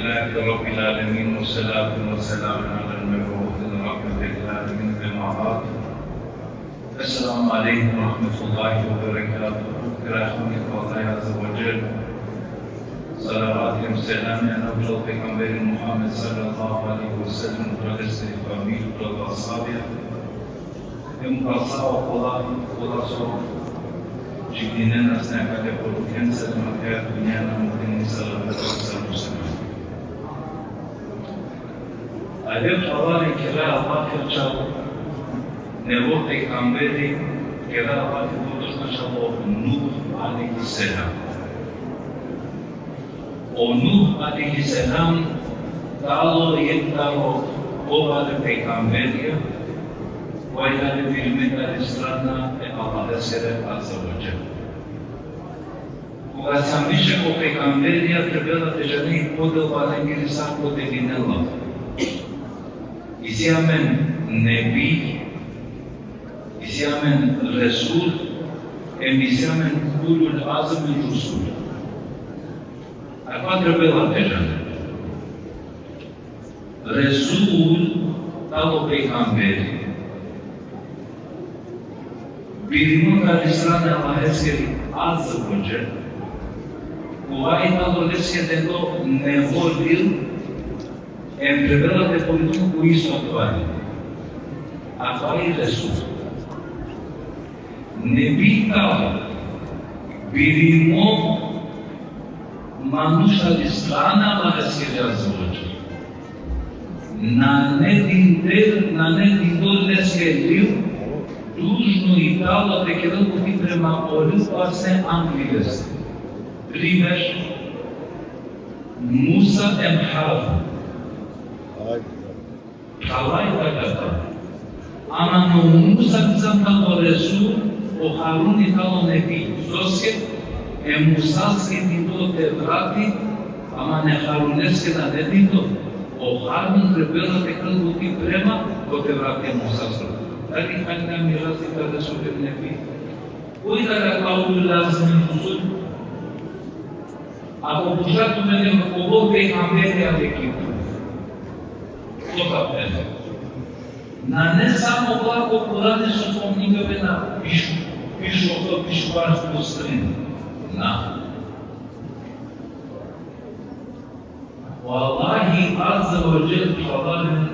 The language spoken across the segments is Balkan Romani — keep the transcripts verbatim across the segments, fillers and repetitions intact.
لله رب العالمين، والصلاة والسلام على المبعوث رحمة للعالمين، أما بعد. السلام عليكم ورحمة الله وبركاته. Kerahmeti Allahi Azze ve Celle. Salavat hem selam e na uvaženi pejgamberi Muhammed sallallahu alejhi ve sellem, uvaženi familija, uvaženi ashabija. Hem upravo okola, okola so živdinena sine akate porukenca, hem akaja dunja na mukhen, salavat hem selam. Ajde, phralalen, kera lafi čal nevo pejgamberi, kera lafi, odnosno čal o Nuh alejhi selam. O Nuh alejhi selam tano jekh taro pobare pejgamberija, kova tane birimena tari strana e Allahesere Azze ve Dželle. Koga sijam više ko pejgamberija, trebela te džane i podelba lengiri sar podelinela. Isi amen nebi, isi amen resul, em isi amen ulul azmi rusul. Akava trebela te džane. Resul tano pejgamberi, birimo tari strana e Allaheskiri Azze ve Dželle, kova i tano leske deno nevo lil, em trebela te pominum ko isto akava lil. Akava i resul. Nebi tano birimo manuš tari strana e Allaheskiri Azze ve Dželle. Nane dindo, nane dindo leske lil, dužno i tano te kerel buti prema o lil kova sine angli leste. Primer, Musa em Harun. Phralalen, akate. Ama o Musa bizo tano resul, o Harun i tano nebi. Soske e Musaske dindo o Tevrati, ama e Haruneske nane dindo. O Harun trebela te kerel buti prema o Tevrati e Musaske. Tari hajna mi razlika resul em nebi. Koj tane akava ulul azmi rusul? Ako pučha tumen kobor pejgamberi avela ki tu, so ka phena? Nane samo okola ko Kurani so spomningja pe na biš, biš ohto, biš pandž plus trin. Na. O Allahi Azze ve Dželle, phralalen,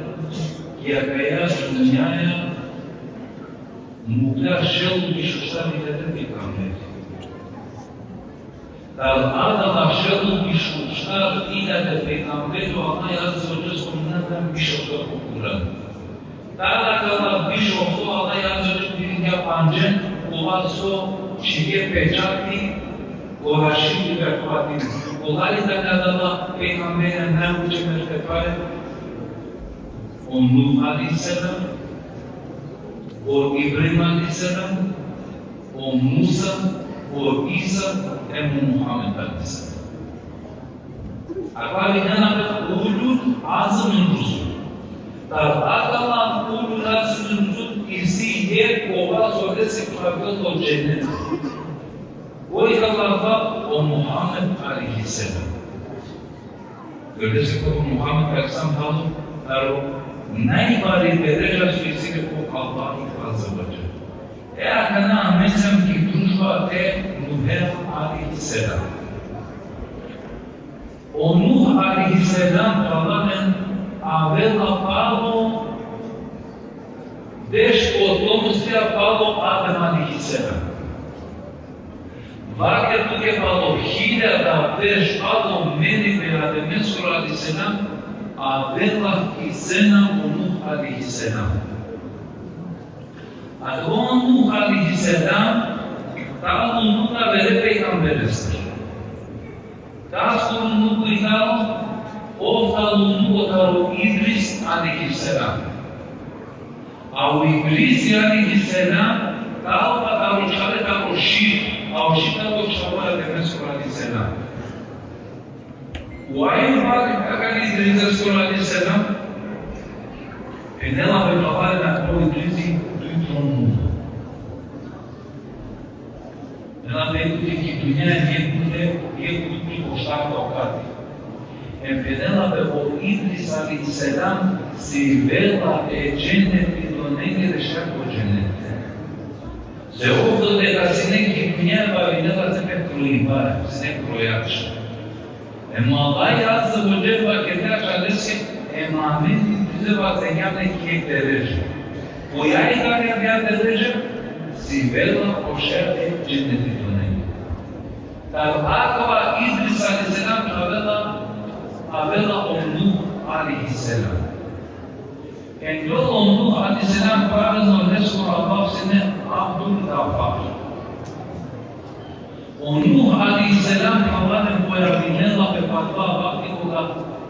ki akaja dunjaja mukhlja šel biš u štar iljade pejgamberi. Taro adala šel biš u štar iljade pejgamberi, o Allahi Azze ve Dželle spomningja biš ohto ko Kurani. Taro akala biš ohto o Allahi Azze ve Dželle diringja pandžen, kova so čhivge pečati, kova šivge pečati. Kola i tane adala pejgamberija najuče mertebare? O Nuh alejhi selam, o Ibrahim alejhi selam, o Musa, o Isa, em o Muhammed alejhi selam. Akava vinena pe ulul azmi rusul. Taro akala ulul azmi rusul isi jekh kova so lese phravgja o dženeti. Koj tano akava? O Muhammed alejhi selam. Keda se ko Muhammed alejhi selam tano taro najbari deredža so isi ko Allahi Azze ve Dželle. E akana amen sijam ki družba e Nuhea alejhi selam. O Nuh alejhi selam, phralalen, avela palo deš potomstvija palo Adem alejhi selam. Vaker tuke palo hiljada berš palo meribe e Ademeskoro alejhi selam, avela ki scena o Nuh alejhi selam. A o Nuh alejhi selam tano unuk avere pejgambereskoro. Kaskoro unuk i tano? Ov tano unuk taro Idris alejhi selam. A o Idris alejhi selam tano taro čhave taro Šit, a o Šit tano čhavo e Ademeskoro alejhi selam. Koj i bari akale Idriseskoro alejhi selam? Phenela pe, phralalen, akava o Idrisi duj tron mulo. Phenela pe, ki dunja jekh pute, jekh pute ko štarto kati. Em phenela pe o Idris alejhi selam sivela e dženeti do nengere šaj ko dženeti. Se ov dodeka sine ki dunja, bavinela pe kroiba, sine krojača. Em o Allah azze ve dželle vakergja leske: Em amen te vazengjam ki jekh deredža. Koja i tani deredža? Sivela o šaj e dženeti do nengere. Taro akava Idris alejhi selam avela, avela o Nuh alejhi selam. Em o Nuh alejhi selam, pravilno leskoro laf sine Abdul Gaffar. O Nuh alejhi selam, phralalen, pojavinela pe ko akava vakti koga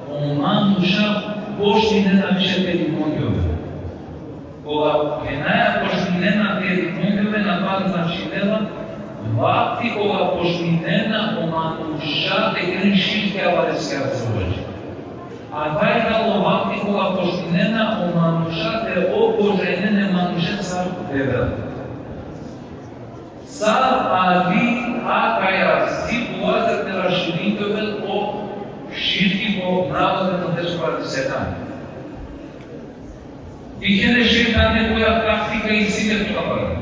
o manuša počminena više te rimongjoven. Koga phenaja počminena te rimongjoven, akava značinela vakti koga počminena o manuša te keren širki avaleske azze ve dželle. Akava i tano vakti koga počminena o manuša te obožajnen e manušen sar devel. Sa ali akaja situacija te raširingjol o širki ko narodo e Nuhesko alejhi selam. Dikhena šejtani koja taktika isi le, phralalen.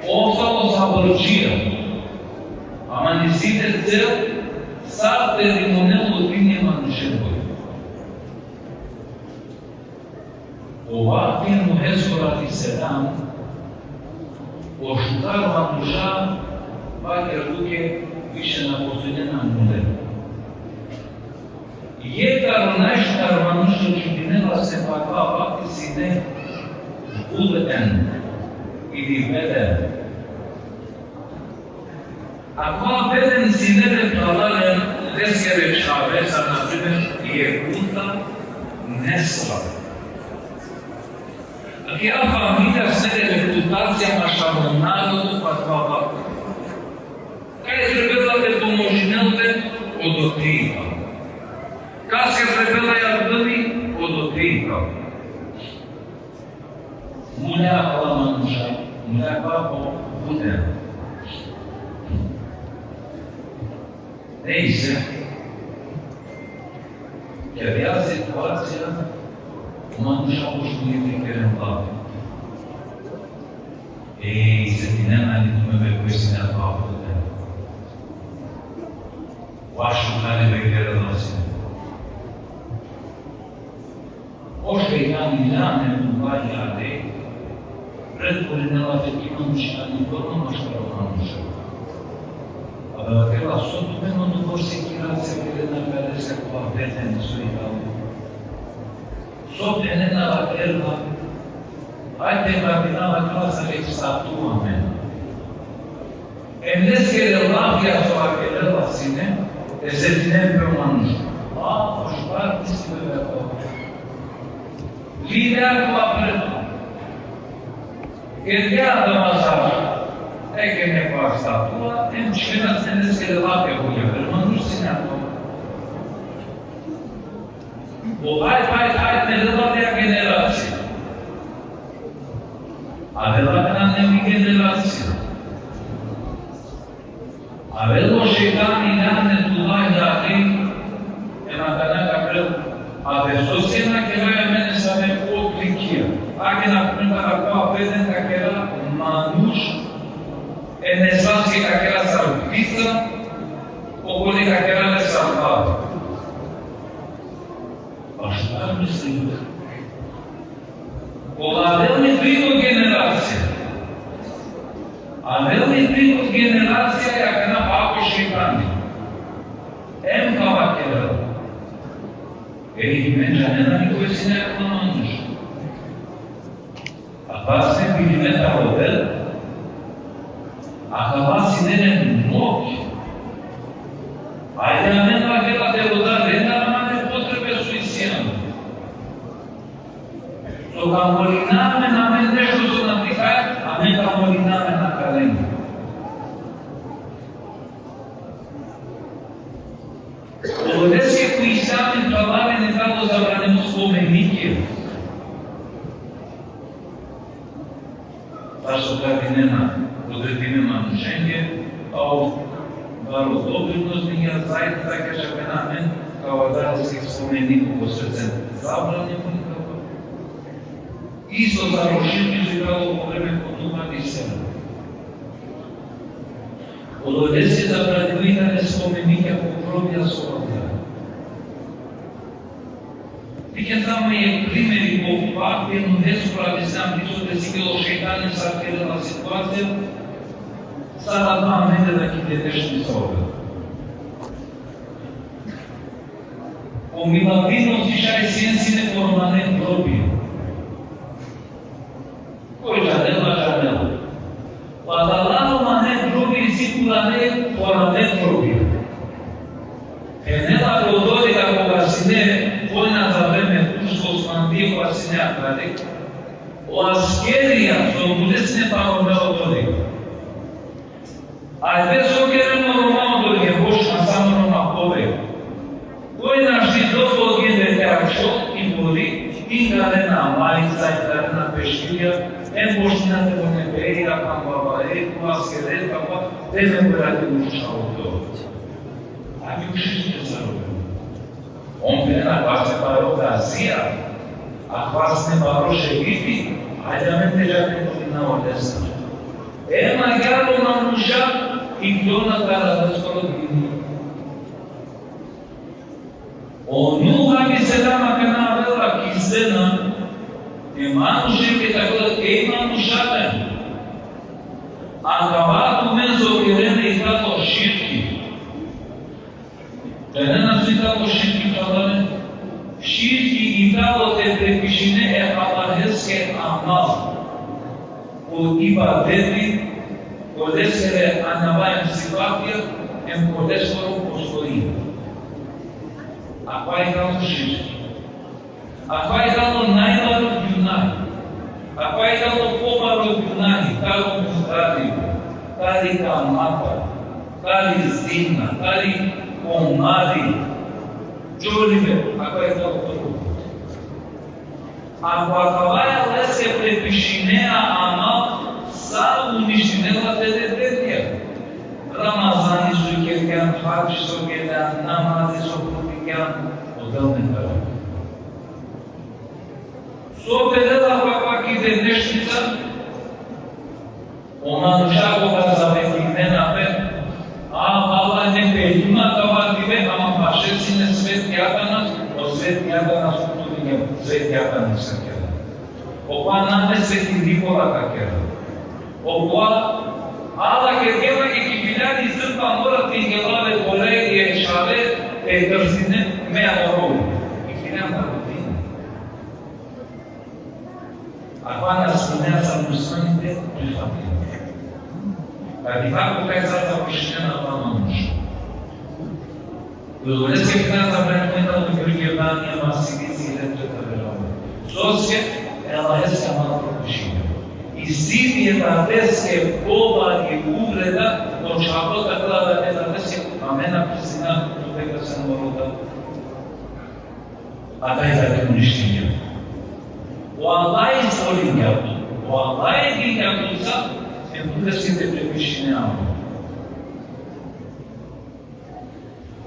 Ostalo saborčija. Ama isi le cel sa te rimonel o dini e manušengoro. O vakti e Nuhesko alejhi selam, o šukar manuša vakerduke više na postojnena mule. Jekh taro najšukar manuš so čudinela se ko akava vakti sine Vel Eden ili Vel Eden. Akava Vel Eden sine le, phralalen, leskere čhave, sar na primer Jehuda, Nesra. Akaja familija sine le reputacija maškaro narodo ko akava vakti. Kaj trebela te pomožinel pe, odote i palo. Kaske trebela jardimi, odote i palo. Mule akala manuša, mule akava Vel Eden. Nejse. Ki akaja situacija, o manuša počmingje te keren lafi. Ej, setinena li tumen pe koj sine akava Vel Eden? Vaš šukar i vakerela sine. O šejtani lanetullahi alejh pretvorinela pe ki manuš, ani forma maškaro manuša. A da vakerela: So tumen odobor sekiracija kerena pe leske akava Vel Eden so i tano? So phenena, vakerela, ajde, vakerela, sar jekh statua amen. Em leskere lafija so vakerela sine, e setinen pe o manuš. A, o šukar misli pe akava. Lilja akava preto. Kergja adava sar, e, kene akava statua, em čhivena sine, leskere lafija bulja pe, manuš sine akava. O, hajt, hajt, hajt, te dela te generacija. A dela te na nevi generacija. Avela o šejtani lanetullahi alejh, em akana ka kerel: A pe so sine, vakerela, amen sine odlikija. Akana, primer, akava Vel Eden ka kera manuš, e nesavske ka kera sar ptica, okole ka kera le sar lav. A šukar misli. Kola avela i trito generacija. Avela i trito generacija, akana pak o šejtani. Em ka vakerel: Ej, amen džanena li koj sine akava manuš? Akava sine, bilinena, o Vel Eden. Akava sine len Mog. Ajde, amen, vakerela, te roda len amare potrebe so isi amen. So ka molina amen, amen nešto so na dikhaja, amen ka molina amen akalenge. Odoleske ko islam, phralalen, i tano zabranimo spomenike. Zašto? Ka dinena odredime manušenge, a o baro doprinos dinđa zajednica, ka čekena amen spomenimo posvećen. Zabranjeno nikako. Isto za rošiti su i pravo po vreme kod Nuh alejhi selam. Odolese zabranjeno i da ne spomenike ako probija so vam. Dikhen samo jekh primeri ko vakti e Nuhesko alejhi selam, isto te sikelo šejtani sar kerela situacija, sar adava amende da ki denešnica ovel. O miladino si šaj sien sine ko romane grobi. Koj džanela, džanela. Adala romane grobi si purane, purane grobi. Phenela odori da koga sine vojna za vreme Tursko Osmanlije, koga sine akale, o askerija so bile sine palo me odori. Ajde so kerena o Roma odori, boš na samo Roma, pove. Koj našti dozvol gende te ačhol i bori, ingarena majica, ingarena peškirja, em počnina te vojne beja, kam baba, e, tu askere, kam ba, te me bora te mučha oto. A mi ušiš te zarobim. On phenena, akava sine baro gazija, akava sine baro šehidi, ajde amen te dža te borina olestar. Em agjaar o manuša iklona taro Allaheskoro dini. O Nuh alejhi selam akana avela ki scena, e manušenge te vakerel: Ej manušalen, akava tumen so kerena i tano širki. Phenena so i tano širki, phralalen? Širki i tano te prepišine e Allaheske amal, ko ibadeti, ko leskere anava em sifatija, em ko leskoro postojini. Akava i tano širki. Akava i tano najbaro gunahi. Akava i tano pobaro gunahi taro murdaribe, tari kamata, tari zina, tari komari, čoribe, akava i tano prvo. Ako akava e Allaheske prepišinea amal, sa uništinela tele delija. Ramazani so kergjan, hadži so kergjan, namazi so phruvgjan, ovel len taro. So kerela akava ki denešnica, o manuša koga zavetinena pe, a, Allah ne pelima kava dive, ama paše sine Sveti Atanas, o Sveti Atanas, o Sveti Atanas kerela. Okova nane Sveti Nikola ka kerel. Okova Allah kergja ki biljani zrpa mora te ingela le kore e čhave e krsine me oro. I biljani da rodini. Akava na smine sa muslimani te prifatini. Ka dikha kaj sa završinena akava manuš. Odolese kina zabranjena o Jordani, ama sine sine te verujne. Soske e Allaheske amal prepišinea. I sine e dadeske pobari uvreda, o čhavo te vakerel e dadeske, amen na priznina tut deka sine moro dad. A taj da te uništini. O Allah stvoringja tut, o Allah dingja tut sa, e tut te prepišine amal.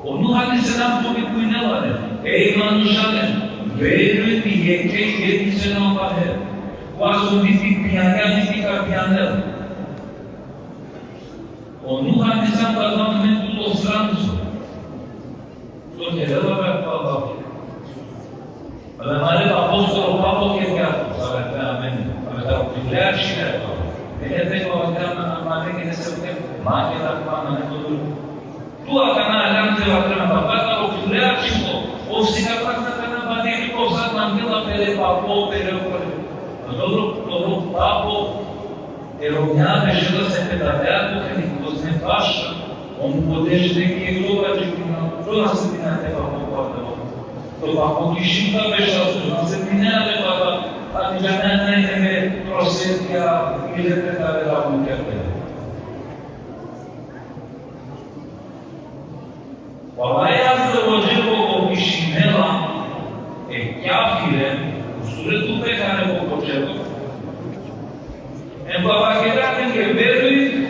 O Nuh alejhi selam povikujnela le: Ej manušalen, verujte jekhe jedinstveno Allahe, kova so niti pijanel, niti ka pijanel. O Nuh alejhi selam ka dal amen tut o stranco. So kerela be akava? Abe amare paposkoro papo kergja, sa be amen. Abe taro Kur'an širela. Mene pe ko amen, amare ke ne se ke, ma ke da pa na ne to. Tu akana alam te vakerena, pa taro Kur'an širela. O sika pa na kana pa ne ko sa mangela pere papo, pere ko. Dobro, dobro, papo. E romnja bešela se pe dadea ko kedi ko sine paša, on podežde ki Evropa, džikina, to na se bina te papo kvardo. To papo ki Šipka bešela, to na se bina te papo, a ti džana na ine me prosvetija, ile te dadea on kerde. O Allah azze ve dželle opišinela e kafire, u suretu Bekare ko početok. Em pa vakerela ke verujin,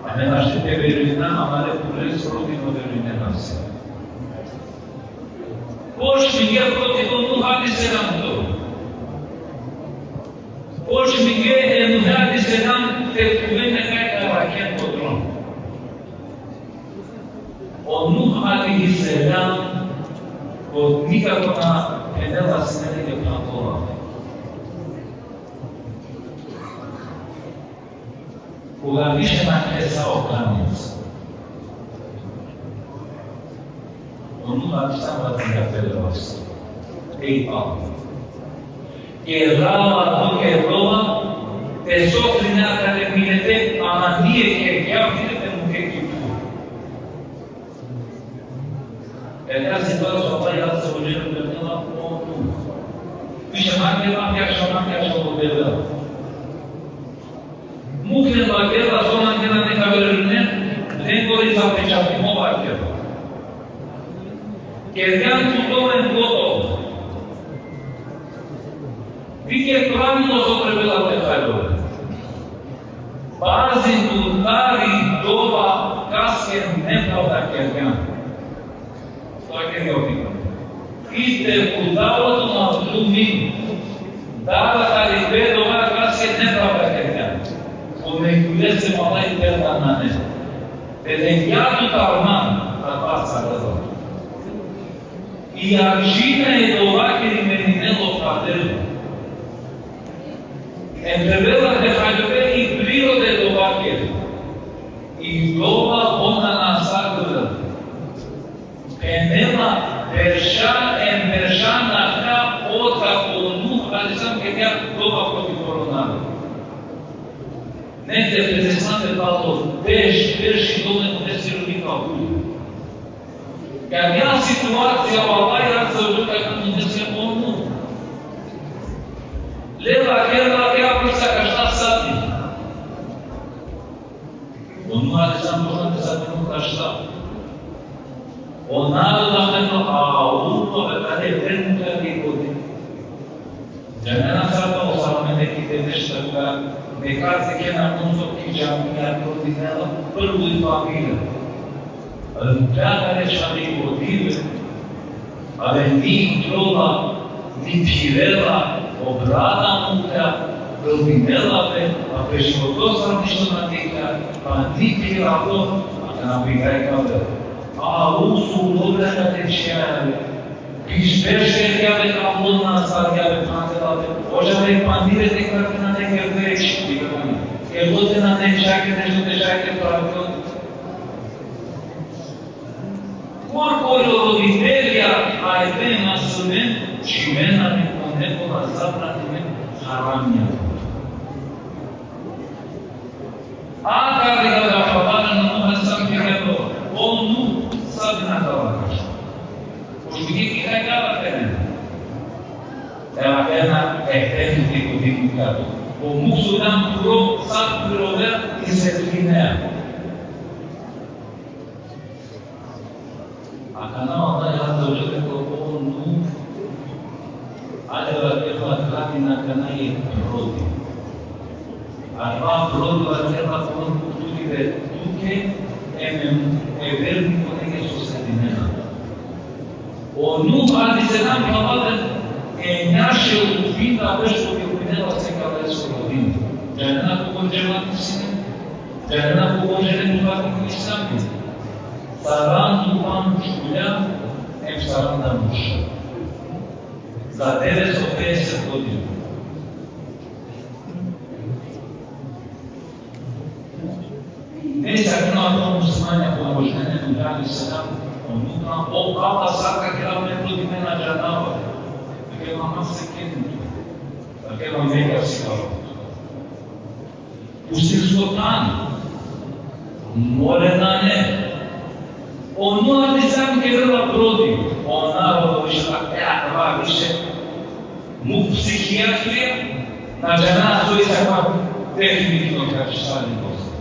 a ne našti te verujin, amare pure srodino verujin nase. Počminge proti o Nuh alejhi selam to. Počminge e Nuh alejhi selam te khuven kaj ka rakhen ko tron. O Nuh alejhi selam ko nikako na phenela sine ke phantola. Koga više na kresao o kamen. O Nuh alejhi selam vakerela pe Rab: Ej Allah, kerava tu, kerava, te sofrina kale milete, ama nije kergja, te muke ki tu. E ka situacija, Allah azze ve dželle phenela: O Nuh, više ma kere, ma kere, ma kere, ma kere. Mukhen vakela, so na kera neka verujnen, lengoro zapečatimo vakela. Kergjan tu domen gotovo. Dikhe pravilo so trebela te haljove. Pazi tu tari dova kaske nepravda kergjan. Vakeri o Pejgamberi: Ittaqu da'wata mazlumin. Dava tari pe dova kaske nepravda kergjan. Ko me kulese malaj perda nane. Te dengja tu tarman, a pasa dova. I jačina e dovakeri meninela o Kader. Em trebela te haljove i prirode e dovakeri. I dova bona na sagura. Phenela: Berša em berša nakha otkako o Nuh alejhi selam kergja dova proti korona. Negde pedeset palo deš, deš i dole, deš i rodi kabul. Kergja situacija, o Allah azze ve dželle ka mu desi o Nuh. Leva kerela ke apisa kašta sati. O Nuh alejhi selam, o Nuh alejhi selam, o narodo, a ulo ve kale ten kadi kodi. Džanena sar o salame neki te nešto ka, neka se kena konso ki džamija, prvo dinela, prvo i familija. Ali mu džanena čali kodi ve, ali ni trola, ni phirela, o brada mukha, gldinela pe, a pe životo sar ništo na dikhlja, pa ni phiravo, a na pigaj ka ve. A usu ulo ve ka te čhjave. Biš beš kergja ve, ka mlona sargja ve, phandela ve. Oja ve pandire te kratena ne kerde ekši, dikhlja. Kerdo te na ne čake, nešto te čake, pravilo. Korkoro roditelja, ajde na sumen, čimena me ko nekoga zabranime haramija. A kada ga hapana na Nuh alejhi selam, phenela: O Nuh, sad na dava kaš. Pošto ti kaj dava tene. Ela ena e tene te kodi mu kato. O Nuh so dan puro, sad puro ve i se trinea. Akana o Allah azze ve dželle o Nuh, adava kerela akana jekh brodi. Adava brodi kerela ko Nuh, tuke, em, em, e vernikon neke so sedinena. O Nuh alejhi selam, phralalen, e naše upinda, već ko upinela se kale so rodini. Džanena kobor džemati sine? Džanena kobor džene pripadniko islami? Saranda u pandž ulja, em saranda murša. Za devetsto pedeset godina. Ne, sa kena ko muslimanja pomožnene, dali se nam, o Nuh, o papa saka kela me proti mena džanava. Kela ma se kenu. Kela me ka si kala. Pustinsko than. More nane. O Nuh alejhi selam kerela brodi. O narodo više, e, akava više. Muk psihijatrija, na džana so i sa akava definitivno ka čistani dosta.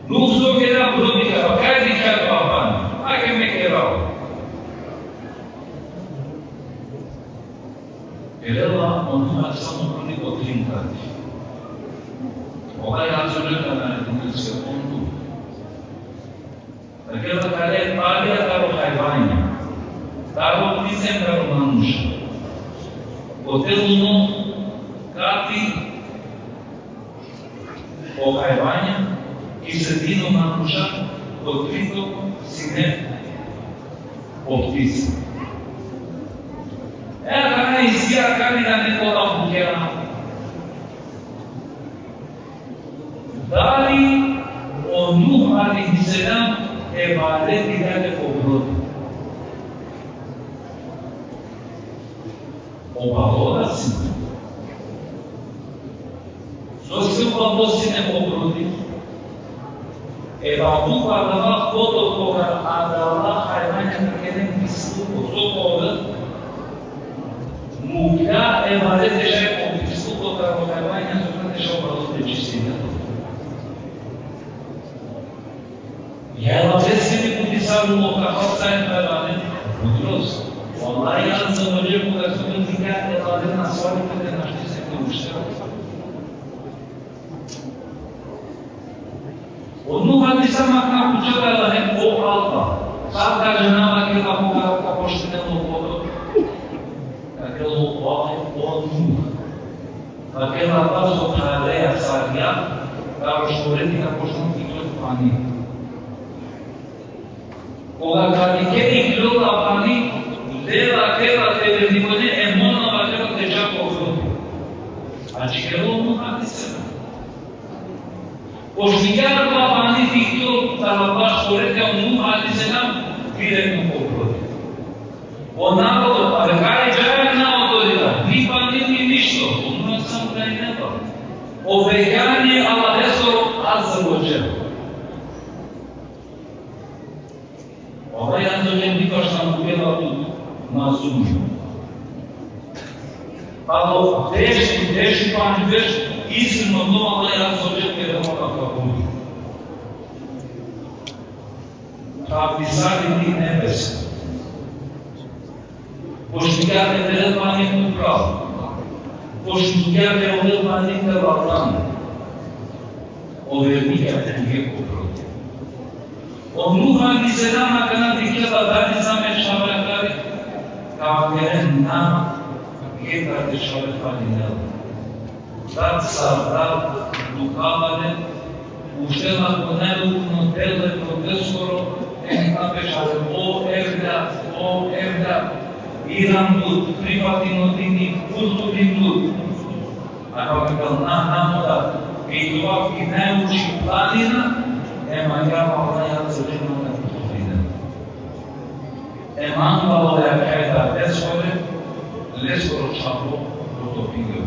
Nuh so kera brodi ka, pa kaj dikha to apan? Ake me kerava. Kerela o Nuh alejhi selam brodi ko trin kati. Ovaj azze ve dželle naredinela se o Nuh. Kerela kale palja taro hajvanja. Taro pticem, taro manuša. Ko telno kati o hajvanja, ki sredini o manuša, ko trito sine o ptice. E, akana isi akana da neko la bukja. Dali o Nuh alejhi selam e bale dikha ko brodi? O balo da sine. Soske o balo sine ko brodi? E balo pa adava koto koga adala hajvanja ka keren pisluko, so ka ovel? Mukhlja e bale te šaj ko pisluko taro hajvanja, so ka te šaj o balo te čistinel. Ja, e bale sine ko pisluko, ka hal sa e bale. Mudrost. Vallahi, azze ve dželle, koga so dikha e bale na svali te našti se ko ušte. O Nuh alejhi selam akana pučela e Allahe: O Allah, sar ka džanav akela koga ka počinel o koto? Vakerel o Allah: O Nuh. Vakerel: Akava so phare asarja, taro škoro ka počinel te iklol pani. Koga ka dikhe te ikljola pani, lela kela te vernikone, e mona vakerel te dža ko brodi. A džikelo o Nuh alejhi selam. Počmingja akava pani te iklol taro baš koreka, o Nuh alejhi selam direktno ko brodi. O narodo, a kaj džaja na odolila, ni pani ni ništo, o Nuh alejhi selam kaj neba. O obećanje Allahesoro azze ve dželle. Ovaj azze ve dželle nikad na bukjela tut na sumnju. Alo, deš, deš i pandž berš, iskreno, Allah azze ve dželle kerela kabul. Ka pisali ti nebesa. Počmingja te perel pani upral. Počmingja te ovel pani te lalan. O vernikja te dikhe ko brodi. O Nuh alejhi selam akana dikhela dali sa me čhave akari, ka vakeren na, jekh akate čhave falinela. Tad sar tad dukhala le, uštela ko najlukno tele ko leskoro, em ka pešare: O evlad, o evlad, iran but, prifatin o dini, kurtulin but. A ka vakeren na, na mora, i dova ki najuči planina, em agjaar Allah azze ve dželle na kurtulinela. Em anglalo ja kaj da leskoro, leskoro čhavo potopingja.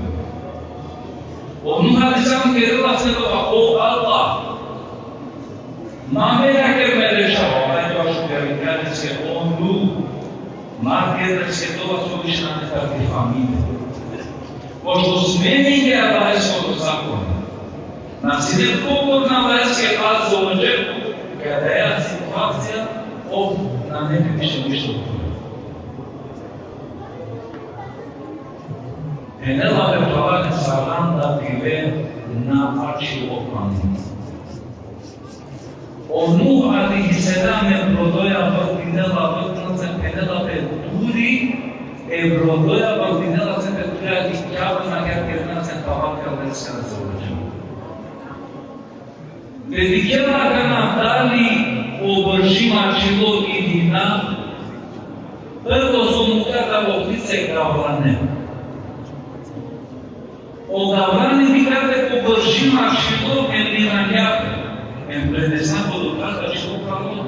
O Nuh alejhi selam kerela se dova: O Allah, ma me jaker mere čhavo, a taj dova šukar kerela se: O Nuh, ma ker leske dova so više nane tari familija. Pošto smeningja Allaheskoro zakon. Na sine pokorna Allaheske azze ve dželle, kadaja situacija, ov nane više ništo. Phenela pe: Phralalen, saranda dive na ačhilo pani. O Nuh alejhi selam e brodoja vrdinela, vrdinela se, phenela pe duri, e brodoja vrdinela se pe duri, ali kjava na kja kerna se tavaf Allaheskoro. Te dikhela akana dali o brži ačhilo ili na, prvo so mukhlja taro ptice gavrane. O gavrani dikhlja pe ko brži ačhilo, em iringja pe, em prenesna ko dukha ačhilo pralo.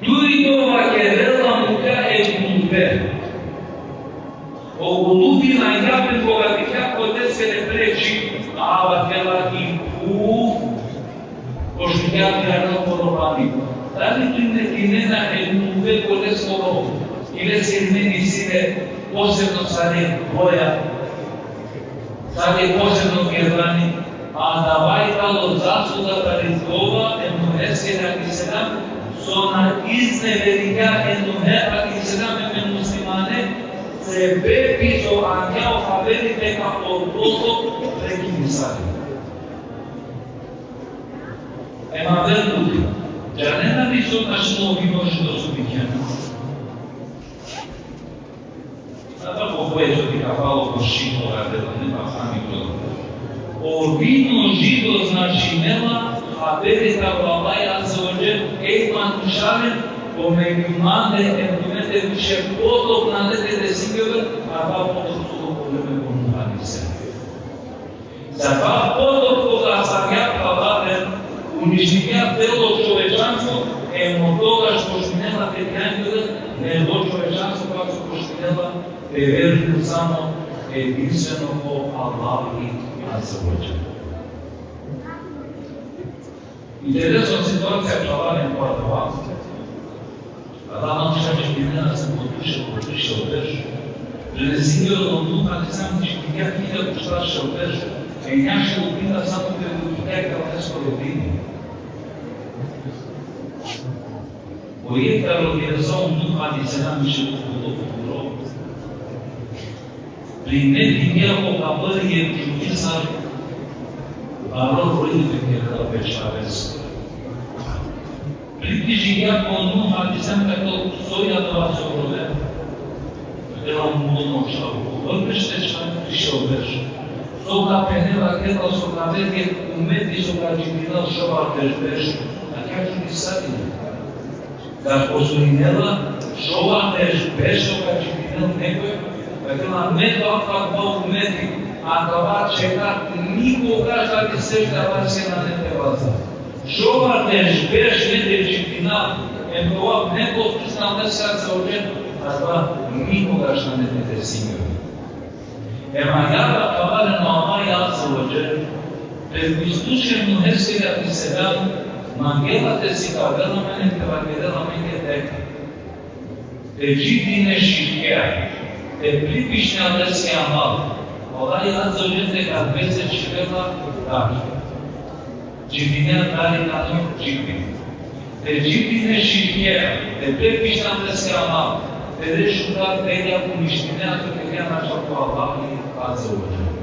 Duri dova kerela, mukhlja e gulube. O gulubi iringja pe, koga dikhlja ko leskere pleći, a vakela: I phuv. Pošto ja ti aral ko robani. Dali tu ne tinena e gulube ko leskoro, ili sine, ili sine posebno sare boja, sare posebno kerlani, a dava i tano zasluga tari dova e Nuheske alejhi selam, so na izneveringja e Nuhe alejhi selam em e muslimane, sebepi so angja o haberi deka o potok prekini sare. Em aver tuti. Džanena li so tačno o vino žido so vikinena? Ata po koje so ti kapalo ko šiko radela, ne pa sami to. O vino žido značinela, a beri taro Allah azze ve dželle, ej manušalen, ko me imande, em tumende više potop nane te desingjovel, a ta potop so ko vreme ko Nuh alejhi selam. Za ta potop koga asavja phralalen, uništingja celo čovečanstvo, em odogaš počminela te džangjole, nego čovečanstvo kako počminela te verujnel samo edinstveno ko Allahi azze ve dželle. Interesno situacija phralalen ko adava. Adava manuša dživdinena sa po duše, po duše o berš. Prenesingja o Nuh alejhi selam dživdingja hiljadu štar šel berš. E njaše upinda samo te upinda ka lesko rodini. O jekh taro djevesa o Nuh alejhi selam više ko kulo puro. Primetini ko kabari jekh džuvli sar baro roj te kerela pe čhaveske. Približingja ko Nuh alejhi selam, vakerel: So i adava so roden? Vakerela: Mulo mo čhavo, kobor berš te čhave, više o berš. So ka phenel, vakerela, so ka avel jekh umeti so ka dživdinel šov ar deš berš. A kja čudisatine? Zar postoinela šov ar deš berš so ka dživdinel nekoj? Vakerela: Me ko akava umeti, akava čhega, nikogaš da li sežda vaske nane te vaza. Šov ar deš berš me te dživdina, em te ova neposlušna Allahese azze ve dželle, adava nikogaš nane te desingjovel. Em agjaar phralalen, o Allah azze ve dželle, pred iskušenje Nuheske alejhi selam, mangela te sikavel amen, te vakerel amenge: Te dživdine širkea, te pripišine leske amal. O Allah azze ve dželle te kadvese čhivela dar. Dživdine dari tano dživdin. Te dživdine širkea, te pripišine leske amal, te de šukar, delja uništine, a so kergja našta ko Allah azze ve dželle.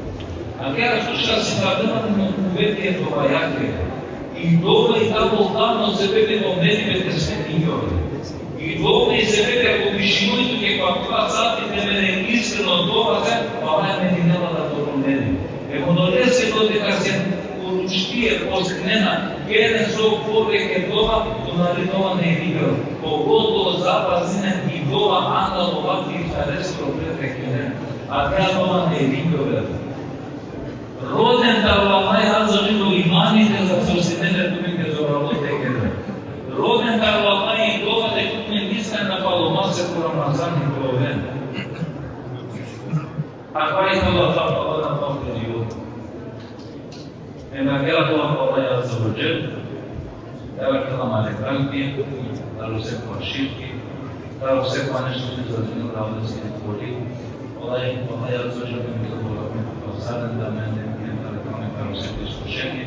Agjaar so šaj sikavel amen o kuveti e dovajake. I dova i tano tano sebepi o meribe te smeningjovel. I dova i sebepi ako višinoj tuke ko akava sati te mere iskreno dova, se, o Allah meningjola taro meribe. Em odoleske dodeka sen uručtie, postinena, keren so poveke dova, tumari dova na iringjol. Pogotovo zapazinen i dova anglo vakti iftareskoro, pred te keren. Adava dova na iringjol. Roden taro Allah azze ve dželle o imani te zasosinen, tumenge zoralo te keren. Roden taro Allah i dova te tumen iskrena palo masek ko Ramazani te oven. Akava i tano Allah, Allah na pamte dijo. Em agjaar dova ko Allah azze ve dželle, da vakerela: Mare kalbi, taro sekova širki, taro sekova nešto so zazinel taro leske dozvoli. Allah, Allah azze ve dželle, me to boravim, pa saren da amen te binen taro sekova iskušenje.